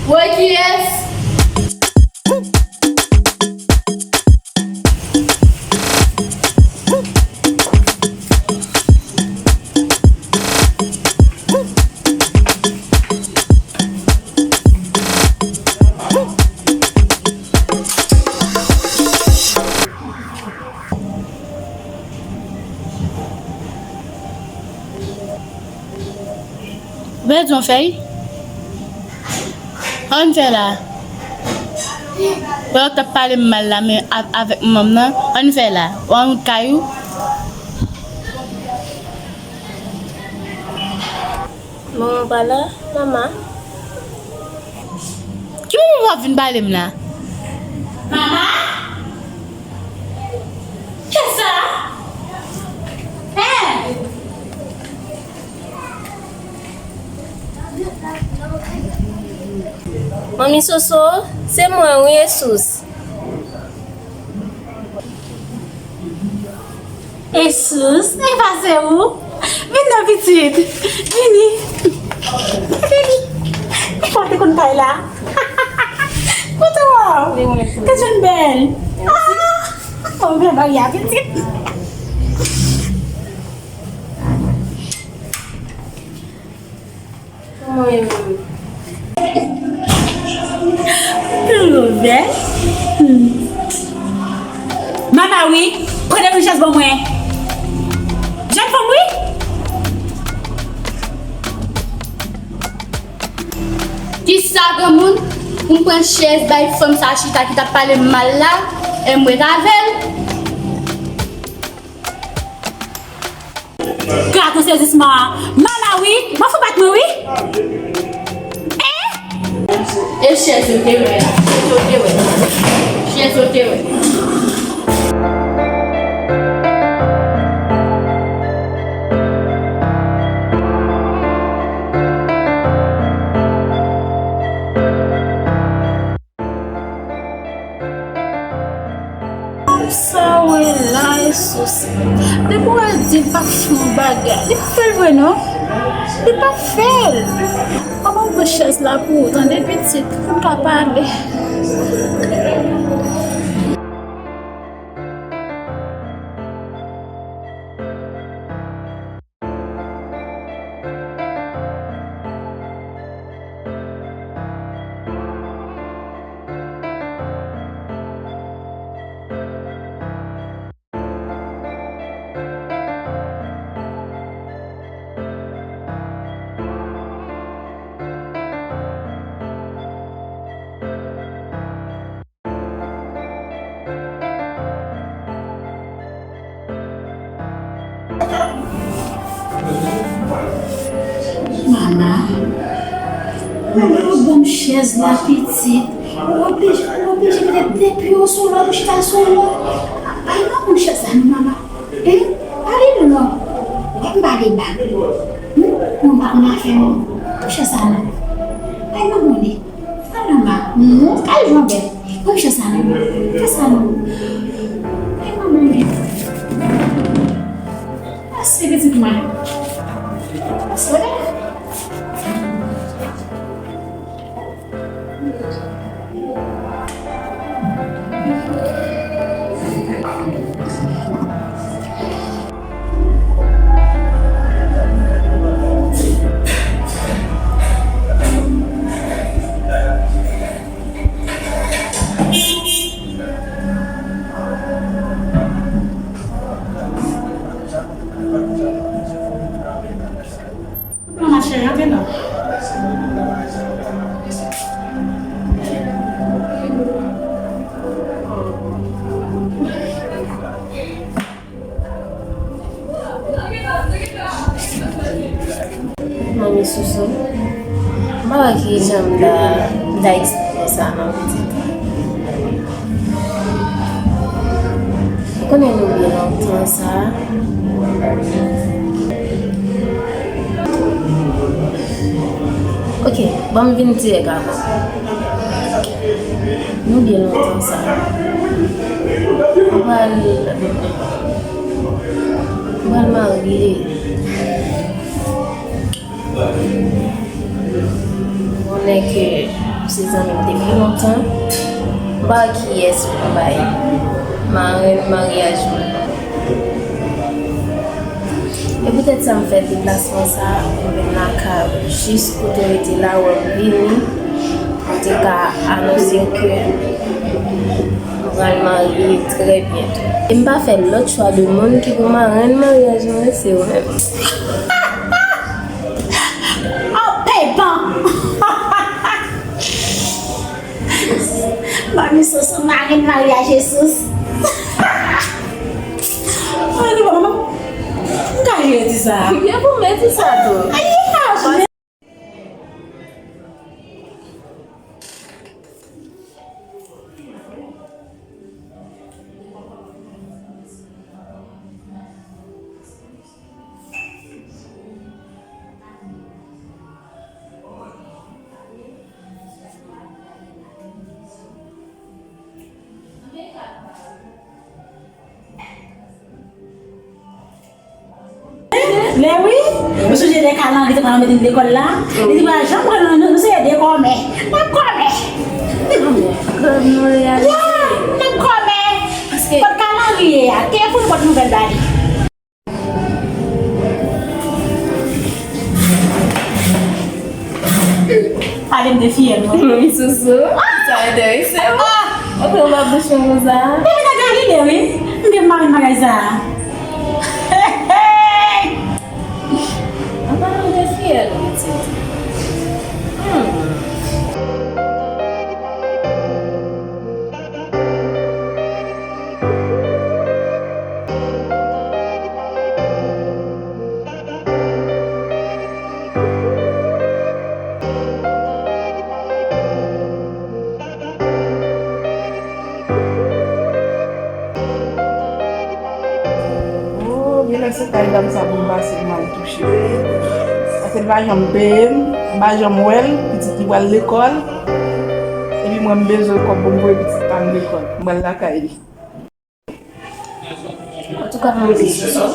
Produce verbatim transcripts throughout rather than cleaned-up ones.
Woy kiyès? Ou pèdi yon fèy? Ann fè la. Wè, w t ap pale m mal la, men a- avèk manman m nan, ann fè la. Ou ann wout kay ou? Manman pa la, manman. Ki manman w ap vin pale m la? Manman? Kiyès sa? Hein? Manmi Soso, se mwen wi, Esous. Esous, e pa se ou? Vin non, pitit. Vini. Vini. Ou pa te konn kay la? Kote w? Te jwenn bèl. Ah! Ou bèl bagay, pitit. Mwen menm. Tèlman bèl. Hmm. Mama wi, pran de yon chèz ban mwen. Jèn fanm wi. Kisa granmoun? Pou m pran chèz bay fanm sa chita ki t ap pale m mal la, e m ret avè l. Gad yon sezisman. Mama wi, mwen fou bat mwen wi. Eh? E chèz yo te wè la. Chèz yo te wè. Chèz yo te wè. Sa w wè la, Esous. Depi w al di l pa fè yon bagay, li pa fè l vre non. Li pa fè l. Kòman m pran chèz la pou ou, tande pitit, pou n ka pale. Mama, ou ban m chèz la pitit. Ou oblije, ou oblije mete de pye w sou lòt, ou chita sou lòt. Bay manman chèz la non, mama. Hein? Pale non. Wè m pale ba. Hmm? Mwen pa konn afè moun. Ban m chèz la non. Bay manman li. Sa nòmal. Hmm, kay jan bèl. Ban m chèz la non. Fè sa non. Ay, manman mwen. Mèsi, pitit mwen. Mèsi. Non, ma chérie, antre non. Manmi Soso, m pa wè ki jan m ta, m ta eksplike sa non, pitit. Ou konnen nou byen lontan sa. Ok, ban m vin dirèk avè w. Nou byen lontan sa. Ou pral, ou pral marye. Konnen ke Se zanmi m depi lontan. M pa wè kiyès pou m bay marenn maryaj mwen. E poutèt sa m fè deplasman sa a, m vin lakay ou jis pou otorite la wè m vini, pou te ka anonse ke m pral marye trè byento. E m pa fè lòt chwa de moun ki pou marenn maryaj mwen, se ou menm. Oh, peyban! Manmi Soso, marenn maryaj Jesús. Ay, li bon, m ka jere ti sa. Byen pou mwen ti sa tou. Ay, Lè wi, ou sonje lè Kalanri te pral mete n lekòl la? Li te pa janm pran nou, nou se de kòmè. N ap kòmè. Kòm nou reyalize. Ya, n ap kòmè. Paske kot Kalanri ye a? Telefòn, kot nouvèl ba li. Pale m de fiyèl mwen. Wi, Soso. Sa enterese w. Ou pran bouch mwen konsa. Depi nan Galile, wi. M te mare nan bagay sa. Hey, hey. An palan de fiyèl, pitit. Hmm. Oh, genlè se kay dam sa pou m pase m al touche. Paske l pa janm peye m, m pa janm wè l, pitit li pral lekòl. Epi mwen m bezwen kòb pou m voye pitit pa m lekòl. M pral lakay li. Antouka, mwen se Soso.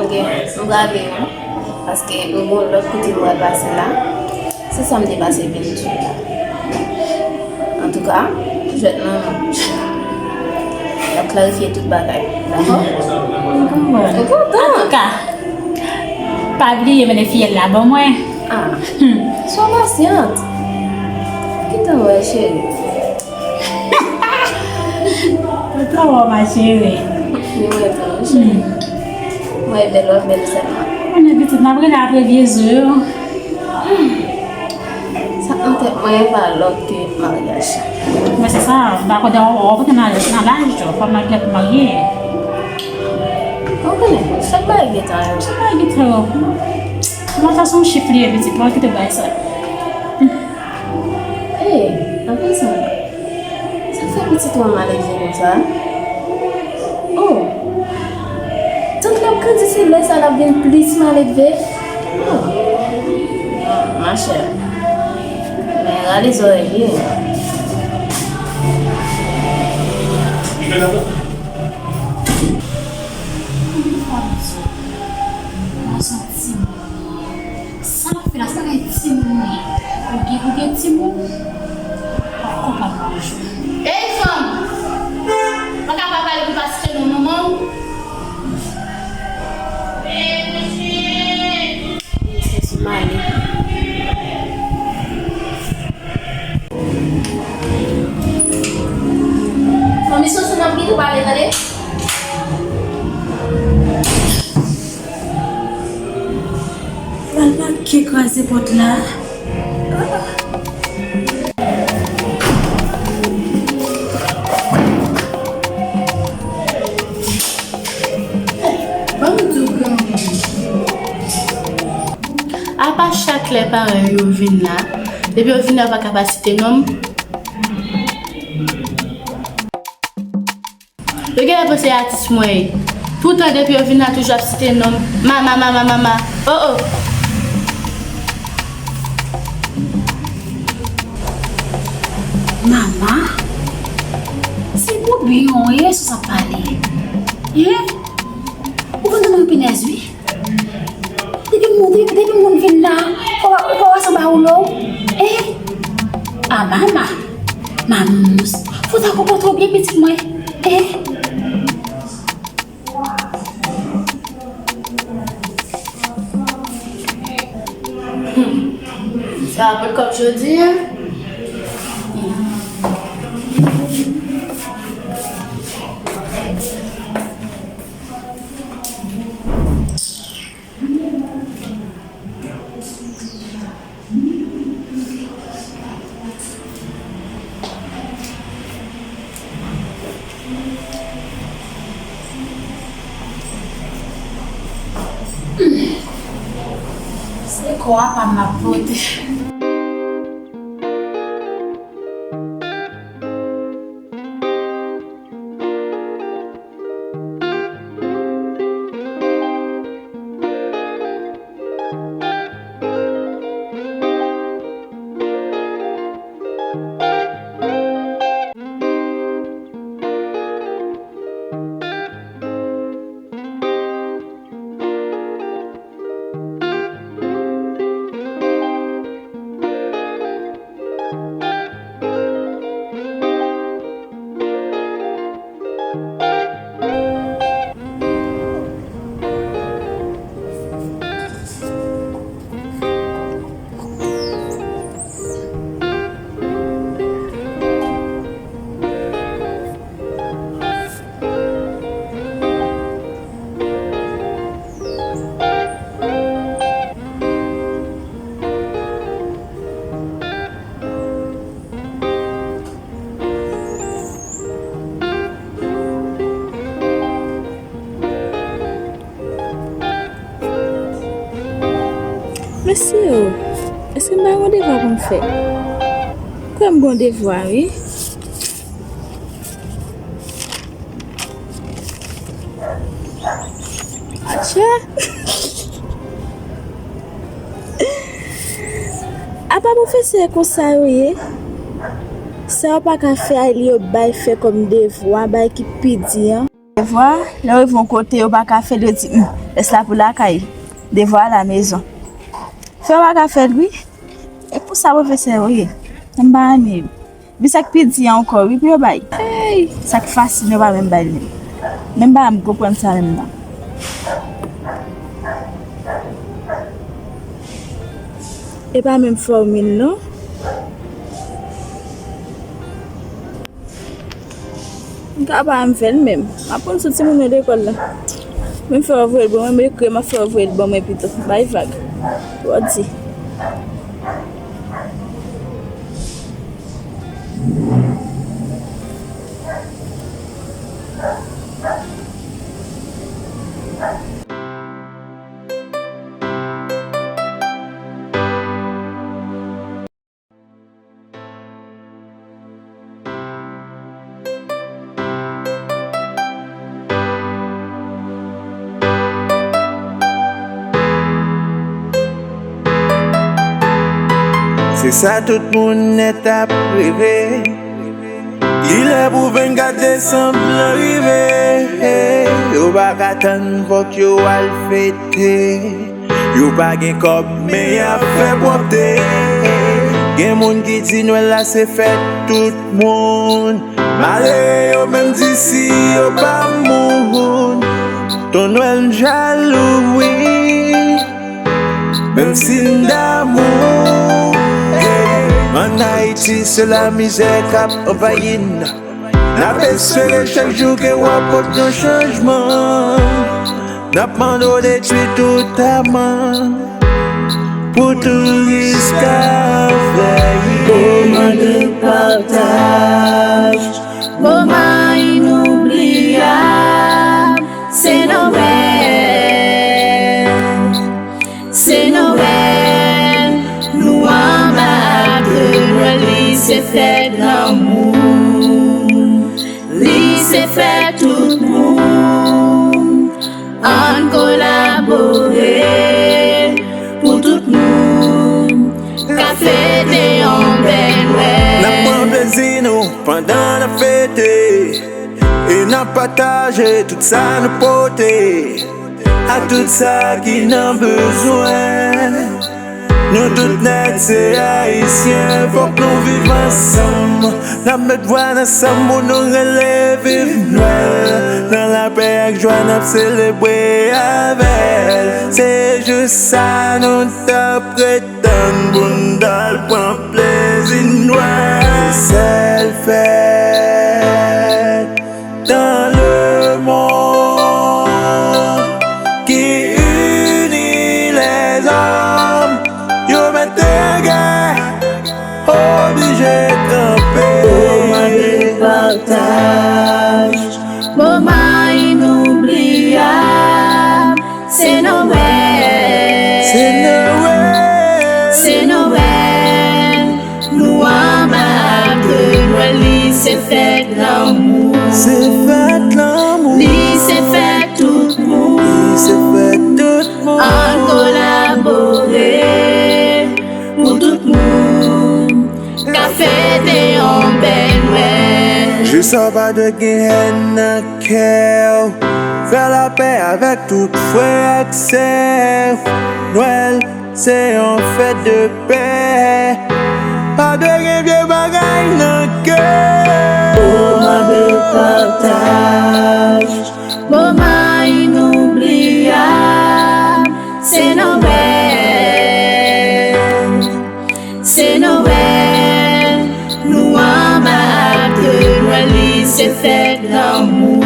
Ok, m prale wi. Paske m gon lòt kote m pral pase la. Se sa m te pase vin di w la. Antouka, jwèt nan men m. N ap klarifye tout bagay. Dakò? Ou kontan? Antouka, pa bliye mennen fiyèl la ban mwen. Ah, swa pasyant. Gentan wè, cheri. Mwen twò wè w, ma chérie. Ni mwen tou, wi, cheri. Mwen bèl, w ap bèl sèlman. Mwen pitit, m ap rele apre vye zo yo. Sa nan tèt mwen, e pa lòt ke maryaj. Men se sa, m pa konnen w, w ap nan laj, nan laj, fò maryaj pou marye. Ou konnen, chak bagay gen tan yo. Chak bagay gen tan yo. Mwen, sa se yon chif li ye, pitit, pa kite bagay sa. Hey, anpil sa. Sa k fè pitit ou an alèz konsa? Oh! Tant l ap grandi, se lè sa l ap vin plis maledve. Oh! Ah, machè. Men rale zòrèy li. Anpil fwa, mesye. Mwen se yon timoun. Sa w ap fè la, se pa yon timoun li ye. Ou gen, ou gen timoun, w ap konprann yon jou. Ey, fanm! Ou ka pa pale pou pa site non manman w? Mesye sou male. Fanmi Soso, n ap kite w pale, tande? Pral manke kraze pòt la. Apa chak lè paran yo vin la, depi yo vin la, yo pa ka pa site non m. Yo genlè panse atis mwen ye. Toutan depi yo vin la toujou ap site non m. Mama, mama, mama. Oh, oh. Mama? Se Bouyon w ye sou sa pale. Hein? Ou konn tande yon pinèz, wi. Depi moun, depi, depi moun vin la, ou pa, ou pa wè se ba ou lo? Eh? A mama, mams, fò ta konpòte w byen pitit mwen. Eh. Sa pa t kòb jodi a. Se kò a pa m ap pote. Mesye o, èske m pa gen yon devwa pou m fè? Kwè m gen yon devwa, wi. Atchè! Apa pwofesè konsa yo ye? Sa yo pa ka fè a, li yo bay fè kòm devwa, bay ki pi di an. Devwa, lè yo rive yon kote, yo pa ka fè l, yo di, "Humm, rès la pou lakay, devwa alamezon." Fè yo pa ka fè l, wi. E pou sa pwofesè yo ye. M pa renmen yo. Epi sa k pi di an ankò, wi, pou yo bay. Ey, sa k fasil, yo pa menm bay li. Menm pa m konprann sa menm nan. E pa menm fòmil, non. M ka pa m fè l menm. M ap konn sou timoun yo lekòl la. Men fè w voye l ban mwen, m ekri, m ap fè w voye l ban mwen pito. Bay vag. Twò di. Se sa tout moun nèt ap reve. Li lè pou vennkat desanm lan rive. Yo pa ka tann, fòk yo al fete. Yo pa gen kòb, men y ap fè pwòpte. Gen moun ki di Nwèl la se fèt tout moun. Malere yo menm di si yo pa moun. Ton Nwèl m jalou, wi. Menm si n damou. Ann Ayiti, se lamizè k ap anvayi n. N ap espere chak jou ke w ap pote yon chanjman. N ap mande w detwi tout aman pou touris ka fè. Moman de pataj, moman inoubliyab, se Nwèl. Se Nwèl, nou anba arbre de Nwèl, li se fèt lanmou, li se fèt tout moun. Ann kolabore pou tout moun ka fete yon bèl Nwèl. N ap pran plezi nou pandan n ap fete, e n ap pataje tout sa nou pote. A tout sa ki nan bezwen, nou Nou tout nèg se ayisyen, fòk nou viv ansanm. N ap met vwa n ansanm pou nou rele viv Nwèl. Nan lapè ak jwa n ap selebre avè l. Se jis sa nou t ap pretann pou n t al pran plezi Nwèl. Sèl fèt dans le monde qui unit les hommes. Yo mete an gè, oblije kanpe. Moman de pataj, moman inoubliyab. Se Nwèl. Se Nwèl. Se Nwèl. Nou anba arbre de Nwèl, li se fèt lanmou. Se fèt lanmou. Li se fèt tout moun. Li se fèt tout moun. Ann kolabore pou tout moun ka fete yon bèl Nwèl. Jis anba de gen hèn nan kè w. Fè lapè avèk tout frè ak sè. Nwèl se yon fèt de pè. Pa dwe gen vye bagay nan kè. Moman de pataj, moman inoubliyab, se Nwèl. Se Nwèl, nou anba arbre de Nwèl, li se fèt lanmou.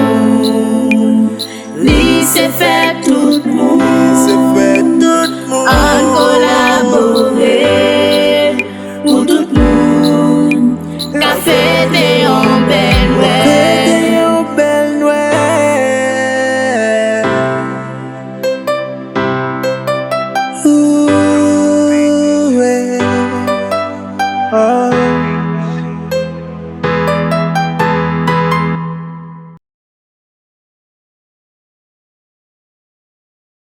Li se fèt tout moun. Li se fèt tout moun. Ann kolabore pou tout moun ka fete yon bèl Nwèl. Fete yon bèl Nwèl. Ooh, yeah. Oh.